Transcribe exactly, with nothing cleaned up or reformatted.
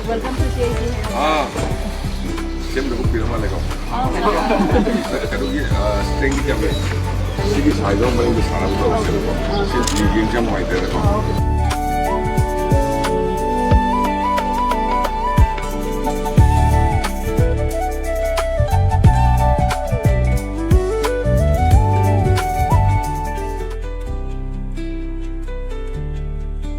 Welcome to C I C. ꯑꯥ, ꯁꯦꯝꯗꯕ ꯀꯨꯏꯔ ꯃꯥꯜꯂꯦꯀꯣ꯫ ꯀꯩꯅꯣꯒꯤ, ꯑ, ꯁ꯭ꯇꯦꯡꯗꯤ ꯀꯌꯥꯝ ꯂꯩ? ꯁꯤꯒꯤ ꯁꯥꯏꯗꯣ ꯃꯅꯤꯡꯗ ꯁꯥꯟꯅꯕ ꯇꯧꯔꯁꯦꯕꯀꯣ꯫ ꯁꯤ ꯌꯦꯡꯁꯦ ꯌꯥꯝ ꯅꯨꯡꯉꯥꯏꯇ꯭ꯔꯦꯅꯦꯀꯣ꯫